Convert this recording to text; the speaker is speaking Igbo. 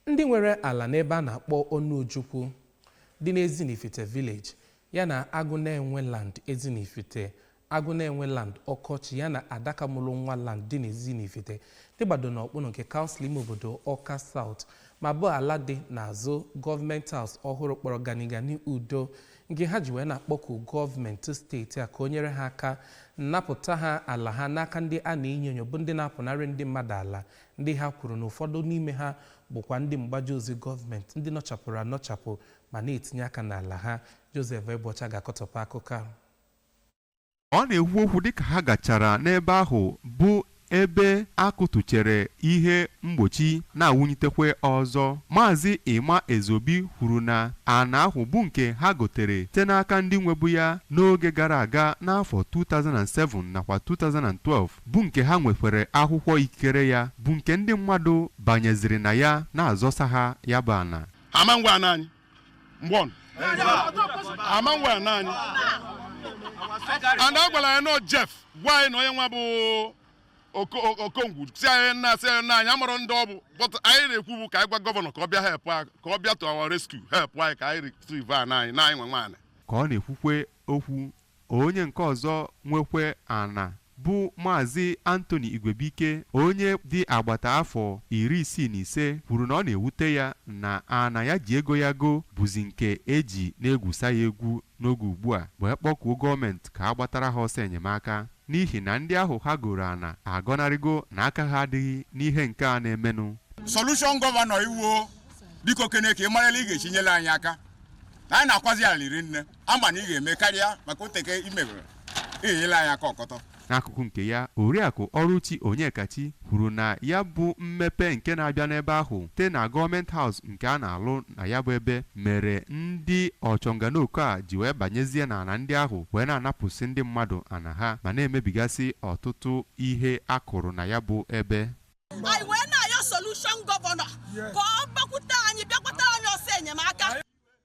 Ndị nwere ala n'ebe a na-akpọ Onujukwu dị n'Ezinifite Village ya na Agụnenwe Land Ezinifite, Agụnenwe Land Ọkọchị ya na Adaka Mụrụ Nwa Land dị n'Ezinifite dịgbado n'okpuru nke kansụl ime obodo Awka South ma bụ ala dị n'azụ Government House ọhụrụ kpọrọ Ganigani Udo nke ha ji wee na-akpọku gọọmenti steeti a ka o nyere ha aka napụta ha ala ha n'aka ndị a na-enyo enyo bụ ndị na-apụnarị ndị mmadụ ala, ndị ha kwuru na ụfọdụ n'ime ha bụkwa ndị mgbaji ozi gọọmenti ndị nọchapụrụ anọchapụ ma na-etinye aka n'ala ha. Joseph Egbocha ga-akọtọpụ akụkọ ahụ. Ọ na-ekwu okwu dịka ha gachara n'ebe ahụ bụ ebe a kụtụchere ihe mgbochi na-awụnyitekwe ọzọ. Maazị Emma Ezeobi kwuru na ana ahụ bụ nke ha gotere site n'aka ndị nwebu ya n'oge gara aga n'afọ 2007 nakwa 2012 bụ nke ha nwekwere akwụkwọ ikikere ya bụ nke ndị mmadụ banyeziri na ya na-azọsa ha ya bụ ana. Ama ngwa ana anyị mgbọn ama ngwa ana anyị and a gwara anyị nọ Jeff gwa anyị na onye nwa bụ Okongwu si anyị nna si anyị nna anyị amarọ ndị ọ bụ, but anyị na-ekwu bụ ka anyị gwa gọvanọ ka ọ bịa help anyị, ka ọ bịa to our rescue, help anyị ka anyị retrieve ana anyị na anyị nwe nwaanyị. Ka ọ na-ekwukwe okwu, onye nke ọzọ nwekwe ana bụ Maazị Anthony Igwebike, onye dị agbata afọ 65, kwuru na ọ na-ewute ya na ana ya ji ego ya go bụzi nke eji na-egwusa ya egwu n'oge ugbu a, wee kpọkuo gọọmenti ka a gbatara ha ọsọ enyemaka n'ihi na ndị ahụ ha goro ana agọnarịgo na aka ha adịghị n'ihe nke a na-emenụ. Solution gọvanọ iwuo, biko kene ka ị marala ị ga-esi nyere anyị aka na anyị na-akwazi aliri nne ama na ị ga-eme karịa maka oteke imebere ị ga-enyere anyị aka ọkọtọ. N'akụkụ nke ya, Oriakụ Ọrụchi Onyekachi kwuru na ya bụ mmepe nke na-abịa n'ebe ahụ site na Government House nke a na-alụ na ya bụ ebe mere ndị ọchọnganoke a ji wee banyezie n'ala ndị ahụ wee na-anapụsị ndị mmadụ ana ha ma na-emebigasị ọtụtụ ihe a kụrụ na ya bụ ebe. Anyị wee na-ayọ solution gọvanọ ka ọ gbakwute anyị, bịakwatara anyị ọsọ enyemaka.